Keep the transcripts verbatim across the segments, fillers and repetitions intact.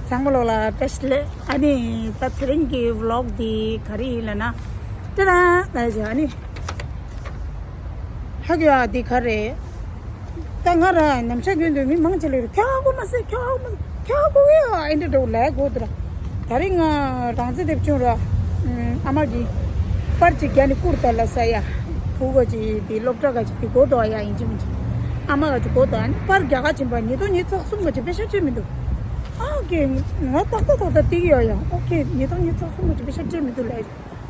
ཚང་མ་ལོག་ལ་བཀྲ་ཤིས་བདེ་ལེགས། ཨ་ནི་ད་དེ་རིང་གི་ཝི་ལོག་འདི་ག་རེ་ཡིན་ལབ་ན། ཏེ་རང་ལ་ཡ་ཨ་ནི་ཧ་གོ་ཡ་འདི་ག་རེ། ད་ང་ར་ནམ་ཞག་རྒྱུན་དུ་མི་མང་ཆེ་ལ་ཁྱོད་ཧ་གོ་མ་སོང་། ཁྱོད་ཧ་གོ་མ་སོང་། ཁྱོད་ཧ་གོ་གི་ཡོད་ཨེ་འདྲ་འདྲ་བོ་ལབ་གོ་དུ་ར། ད་རིང་ང་རང་བཙན་དེབ་ཆུང་ར། ཨ་མ་གི་པར་ཅིག་རྒྱ་ནི་བསྐུར་ད་ལ་ས་ཡ། བུ་ག་ཅིག་དེ་སློབ་གྲྭ་ག་ཅིག་དེ་གོ་དོ་ཡ་ཡིན་གཅིག་མིན་གཅིག་ཨ་མ་ག་ཅིག་གོ་དོ་ཨ་ནི་པར་རྒྱ་ག་ཕྱིན་པ་ཉིས་སྟོང་ཉི་ཤུ་རྩ་གསུམ་ག་ཅིག་པེ་ཤ་སྤྲད་མི་འདུག་ཨ་ཀེ་ང་ཏག་ཏག་ཏག་ཏག་བལྟས་ཀྱི་ཡོད་ཡ། ཨོ་ཀེ་ཉིས་སྟོང་ཉི་ཤུ་རྩ་གསུམ་ག་ཅིག་པེ་ཤ་སྤྲད་མི་འདུག་ལབ།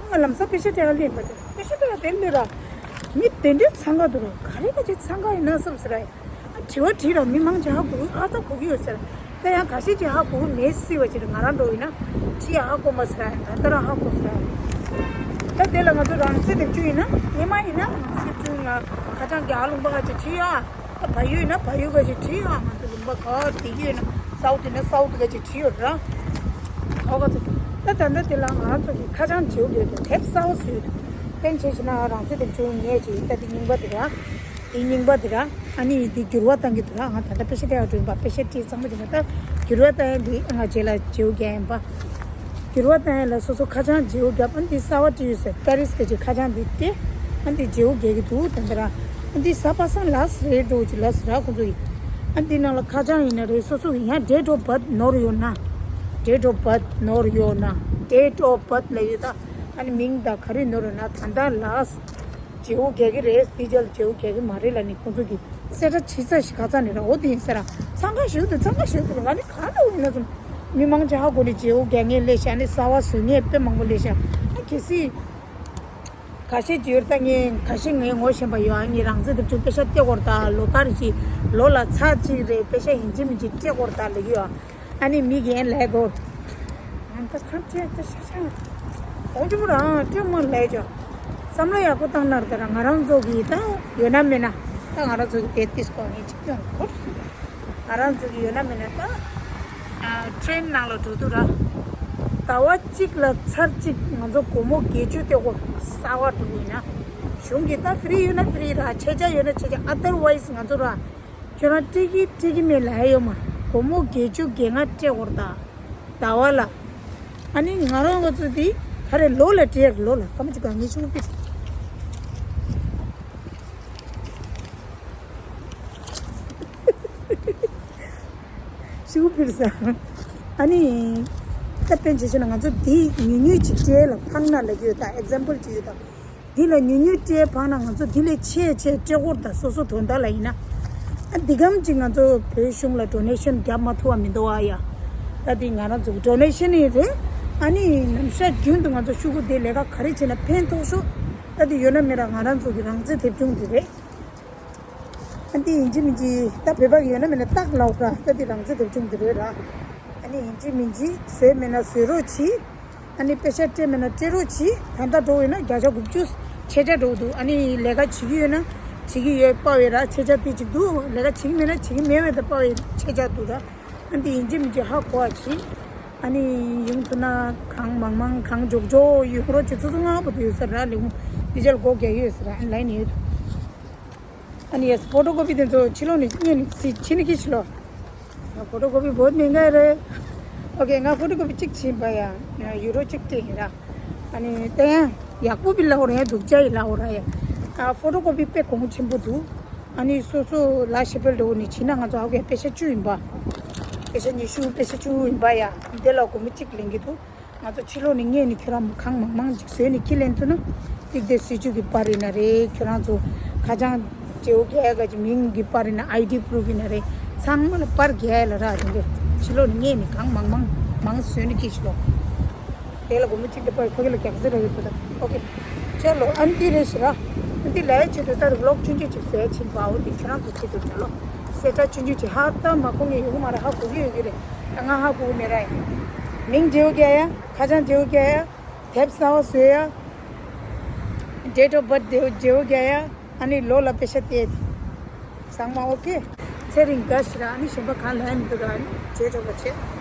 ང་ལམ་སང་པེ་ཤ་སྤྲད་ག་སླེབས་པ་དེ་པེ་ཤ་སྤྲད་ག་དེ་སླེབས་ར། མི་དེ་འདྲའི་འཚང་ཁ་འདུག་ར། ག་རེ་ག་ཅིག་འཚང་ཁ་ཡིན་ན་བསམ་ཟེར་ཡ། ཨ་དྲི་བ་དྲིས་ར་མི་མང་ཆེ་ཧ་གོ་གི་ཨ་ཙག་གོ་གི་ཡོད་ཟེར། ད་ཡང་ཁ་ཤས་ཀྱིས་ཧ་གོ་གི་མེད་སྲིད་པ་ཅིག་རེད། ང་རང་འདྲ་བོ་ཡིན་ན་ཅི་ཡང་ཧ་གོ་མ་ཟེར་ཡ། ད་ལྟ་རང་ཧ་གོ་ཟེར་ཡ། ད་དེ་ལ་ང་ཚོ་རང་བཙན་དེབ་ཆུང་ཡིན་ན་ཉི་མ་ཡིན་ན་རང་བཙན་དེབ་ཆུང་ང་ཁ་བྱང་རྒྱ་ལུང་པ་ག་ཅིག་བྲིས་ཡོད་ཨ། ད་བལ་ཡུལ་ཡིན་ན་བལ་ཡུལ་ག་ཅིག་བྲིས་ཡོད་ཨ། ང་ཚོ་ལུང་པ་ག་བ་བསྡད་ཀྱི་ཡོད་ན་སའུ་ཐི་ཡིན་ན་སའུ་ཐི་ག་ཅིག་བྲིས་ཡོད་ར། ཨོ་ག་ཚོ། ད་ད་ལྟ་དེ་ལ་ང་རང་ཚོ་གི་ཁ་བྱང་བརྗེ་པོ་རྒྱག་དུས་དེབ་གསར་པ་བཟོས་འདུག་དཔེར་ན་ཆ་བཞག་ན་རང་བཙན་དེབ་ཆུང་ངས་ཅིག་ད་དེ་རྙིང་པ་དེ་ར། དེ་རྙིང་པ་དེ་ར། ཨ་ནི་དེ་འགྱུར་བ་གཏང་གི་འདུག་ར། ང་ད་ལྟ་པེ་ཤ་སྤྲད་ཡག་འགྲོ་ཡིན་པ། པེ་ཤ་སྤྲད་ཚང་མ་བྱུང་བ། ད་འགྱུར་བ་གཏང་ཡག་འདི་ང་རྗེས་ལ་བརྗེ་པོ་རྒྱག་ཡིན་པ། འགྱུར་བ་གཏང་ཡག་ལ་སོ་སོ་ཁ་བྱང་བརྗེ་པོ་རྒྱབ། ཨ་ནི་དེ་གསར་པ་བྲིས་ཡོད་ཟེར། པེ་རིས་ག་ཅིག་ཁ་བྱང་འདི་སྟེ། ཨ་ནི་དེ་བརྗེ་པོ་རྒྱག་གི་འདུག་ད་ལྟ་ར། ཨ་ནི་དེ་གཟའ་པ་སངས་ལགས་རེད་འགྲོ་ཅིག་ལབ་ཟེར་ར་ཁོང་ཚོ་ཡིས། ཨ་ནི་དེ་ནང་ལ་ཁ་བྱང་ཡིན་ན་རེད། སོ་སོ་ཡིན་ཡང་date of birth ནོར་ཡོད་ན། date of birth ནོར་ཡོད་ན། date of birth ལབ་ཡོད་ད། ཨ་ནི་མིང་དང་ག་རེ་ནོར་ཡོད་ན་ད་ལྟ་ལགས། བརྗེ་པོ་རྒྱག་གི་རེད། དེ་རྗེས་ལ་བརྗེ་པོ་རྒྱག་གི་མ་རེད་ལབ་ནི་ཁོང་ཚོ་གིས་གསལ་བསྒྲགས་བྱས་ཚར་ཞིག་ག་ཚ་ནས་ར། འོ་དེ་ཡིན་ས་ར། འཚང་ཁ་ཞེ་པོ་འདུག་འཚང་ཁ་ཞེ་པོ་འདུག་ང་ནི་ག་འདྲ་བོ་ཡིན་ན་ཙམ་མི་མང་ཆེ་ཧ་གོ་ནས་བརྗེ་པོ་རྒྱག་མཁན་སླེབས་ཤག་ཨ་ནི་གསར་པ་བཟོ་མཁན་དཔེ་མང་པོ་སླེབས་ཤག་ཨ་གལ་སྲིད་ཁ་ཤས་ཀྱིས་ཡོད་ད། ངས་ཁ་ཤས་ངས་ངོ་ཤེས་པ་ཡོད་ཨ། ངས་རང་བཙན་དེབ་ཆུང་པེ་ཤ་སྤྲད་དགོས་རེད་ད། ལོ་ལྟར་གྱི་ལོ་ལ་ཚར་གཅིག་རེད། པེ་ཤ་ཡིན་གཅིག་མིན་གཅིག་སྤྲད་དགོས་རེད་ད་ལབ་ཀྱི་ཡོད་ཨ། ཨ་ནི་མི་གིས་ལབ་གོ། ཨ་ད་ཁམས་ཆེ་ད་ཤ་ཤ། གོང་ཆུ་མོ་རང་སྤྲད་མ་ལས་ཅོ། བསམ་བློ་ཡག་པོ་བཏང་ན་ར། ད་ར་ང་རང་ཚོ་གི་ད་ཡོད་ན་མེད་ན། ད་ང་རང་ཚོ་གི་དེ་ཏིས་གོ་ངེས་ཅིག་ཀྱང་གོ། ང་རང་ཚོ་གི་ཡོད་ན་མེད་ན་ད། ཨ་ཊེན་ནང་ལ་འགྲོ་དུས་ར། ཟླ་བ་གཅིག་ལ་ཚར་གཅིག་ང་ཚོ་སྒོར་མོ་བརྒྱད་ཅུ་སྟེར་དགོས། གསར་པ་འགྲོ་ཡིན་ན། གཞུང་གི་ད་ཧྥི་རི་ཡོད་ན་ཧྥི་རི་ར། ཆད་ཆ་ཡོད་ན་ཆད་ཆ། otherwise ང་ཚོ་ར། ཁྱོད་རང་སྤྲད་ཀྱི་སྤྲད་ཀྱི་མེད་ལབ་ཡོད་མ། སྒོར་མོ་བརྒྱད་ཅུ་བརྒྱད་ལྔ་སྤྲད་དགོས་རེད་ད། ཟླ་བ་ལ། ཨ་ནི་ང་རང་ང་ཚོ་འདི་ག་རེ་ལོ་ལ་སྤྲད་ཡག་ལོ་ལ་སྐར་མ་གཅིག་ག་ངེས་ཤུགས་པི། ཤུགས་པིར་ས། ཨ་ནི། ད་དཔེར་ན་ཆ་བཞག་ན་ང་ཚོ་འདི་ཉུང་ཉུང་ཅིག་སྤྲད་ལ་ཕངས་ན་ལབ་ཀྱི་ཡོད་ད། example་ཅིག་ཡོད་ད། འདི་ལ་ཉུང་ཉུང་སྤྲད་ཕངས་ན་ང་ཚོ་འདི་ལས་ཆེ་ཆེ་སྤྲད་དགོས་རེད་ད། སོ་སོ་དོན་དག་ལ་ཡིན་ན། ཨ་འདི་གམ་ཅིག་ང་ཚོ་བོད་གཞུང་ལ་ཌོ་ནེ་ཤན་རྒྱབ་མ་ཐུབ་པ་མི་འདུག་ཨ་ཡ། ད་འདི་ང་རང་ཚོ་གི་ཌོ་ནེ་ཤན་ཡིན་རེད། ཨ་ནི་ནམ་ཞག་རྒྱུན་དུ་ང་ཚོ་ཤོག་གུ་དེ་ལས་ཀ་ག་རེ་བྱས་ན་ཕན་ཐོགས་ཤོག་ད་འདི་ཡོད་ན་མེད་ན་ང་རང་ཚོ་གི་རང་བཙན་དེབ་ཆུང་འདི་རེད། ཨ་འདི་ཡིན་གཅིག་མིན་གཅིག་ད་བོད་པ་གི་ཡོད་ན་མེད་ན་རྟགས་ལབ་ར། ད་འདི་རང་བཙན་དེབ་ཆུང་འདི་རེད་ར། ཨ་ནི་ཡིན་གཅིག་མིན་གཅིག་བཟོས་མེད་ན་བཟོ་རོགས་གྱིས། ཨ་ནི་པེ་ཤ་སྤྲད་མེད་ན་སྤྲད་རོགས་གྱིས། ད་ལྟ་འགྲོ་ཡོད་ན་བརྒྱ་ཆ་དགུ་བཅུ་ཆད་ཆ་འགྲོ་འདུག་ཨ་ནི་ལས་ཀ་བྱེད་ཀྱི་ཡོད་ན་བྱེད་ཀྱི་ཡོད་པ་བས་ར་ཆད་ཆ་དེ་གཅིག་འདུག་ལས་ཀ་བྱེད་ཀྱི་མེད་ན་བྱེད་ཀྱི་མེད་བས་ད་པ་བས་ཆད་ཆ་འདུག་ར། ཨ་འདི་ཡིན་གཅིག་མིན་གཅིག་ཧ་གོ་བ་གྱིས། ཨ་ནི་ཡོང་ཐུབ་ན་གང་མང་མང་གང་མགྱོགས་མགྱོགས་ཡོང་རོགས་གྱིས། ཚོ་ཚོ་ང་པོ་དུ་ཡོད་ས་ར། ལས་ཁུངས་འདི་ཅར་སྒོ་རྒྱག་ཡོད་ས་ར། ཨ་ནི་ལའི་ནས་ཡོད། ཨ་ནི་ཡས་ཕོ་ཊོ་ཀོ་པི་དེ་ཚོ་ཕྱི་ལོགས་ནས་རྙེད་ནས་ཕྱི་ནས་ཁྱེར་ཤོག་ལོ། ཕོ་ཊོ་ཀོ་པི་བོད་མི་འགའ་རེད། ཨོ་ཀེ། ང་ཕོ་ཊོ་ཀོ་པི་གཅིག་བྱིན་པ་ཡ། ཡུ་རོ་གཅིག་སྤྲད་ཡིན་ར། ཨ་ནི་དེ་ཡང་ཡག་པོ་པི་ལའོ་ར་ཡ། སྡུག་ཅག་ཡི་ལའོ་ར་ཡ། ཨ་ཕོ་ཊོ་ཀོ་པི་དཔེ་གོང་ཆེན་པོ་འདུག་ཨ་ནི་སོ་སོ་ལ་ཤེ་པེལ་འགྲོ་ནས་བྱིན་ན་ང་ཚོ་ཨ་ཀེ་པེ་ཤ་བཅུ་ཡིན་པ། པེ་ཤ་ཉི་ཤུ་པེ་ཤ་བཅུ་ཡིན་པ་ཡ། དེ་ལ་སྒོར་མོ་གཅིག་ལེན་གྱི་འདུག་ང་ཚོ་ཕྱི་ལོགས་ནས་རྙེད་ནས་ཁྱོད་རང་གང་མང་མང་ཅིག་བཟོས་ནས་ཁྱི་ལེན་ཐུབ་ན། ཏིག་དེ་སྲིད་ཇུས་ཀྱི་པར་ཡིན་ན་རེད། ཁྱོད་རང་ཚོ་ཁ་བྱང་བརྗེ་པོ་རྒྱག་ཡ་ག་ཅིག་མིང་གི་པར་ཡིན་ན་ཨའི་ཌི་པུ་རུབ་ཡིན་ན་རེད། ཚང་མ་ལ་པར་རྒྱག་ཡ་ལ་རག་དེ་འདྲ་ཕྱི་ལོགས་ནས་རྙེད་ནས་གང་མང་མང་མང་བཟོས་ནས་ཁྱི་ཕྱི་ལོགས། དེ་ལ་སྒོར་མོ་གཅིག་དེ་པར་ཕ་གི་ལ་རྒྱག་ཟེར་ར་ཡོད་པ་དང་། ཨོ་ཀེ། ཅལ་ལོ། ཨ་འདི་རེད་ཟེར་ར། ཨ་འདི་ལ་ཡ་ཆེད་དུ་ད་རུ་ལོག་ཆུང་ཆུང་ཅིག་བཟོས་ཕྱིན་པའོ། དེ་ཁྱོད་རང་ཚོ་ཆེད་དུ་ཅལ་ལོ། གསལ་བསྒྲགས་ཆུང་ཆུང་ཅིག་ཧ་ད་མ་གོ་ངེས་ཡོང་གི་མ་རེད། ཧ་གོ་གི་ཡོད་ཀྱི་རེད། ད་ང་ཧ་གོ་གི་མེད་ར་ཡ། མིང་བརྗེ་པོ་རྒྱག་ཡ། ཁ་བྱང་བརྗེ་པོ་རྒྱག་ཡ། དེབ་གསར་པ་བཟོ་ཡ། date of birth བརྗེ་པོ་རྒྱག་ཡ། ཨ་ནི་ལོ་ལ་པེ་ཤ་སྟེར། ཚང་མ་ཨོ་ཀེ། ཚེ་རིང་དགའ་ཞིག་ར། ཨ་ནི་གཞན་པ་གང་ལ་ཡང་མི་འདུག་ར། ཨ་ནི་བརྗེད་ཆོག་པ་བྱེད།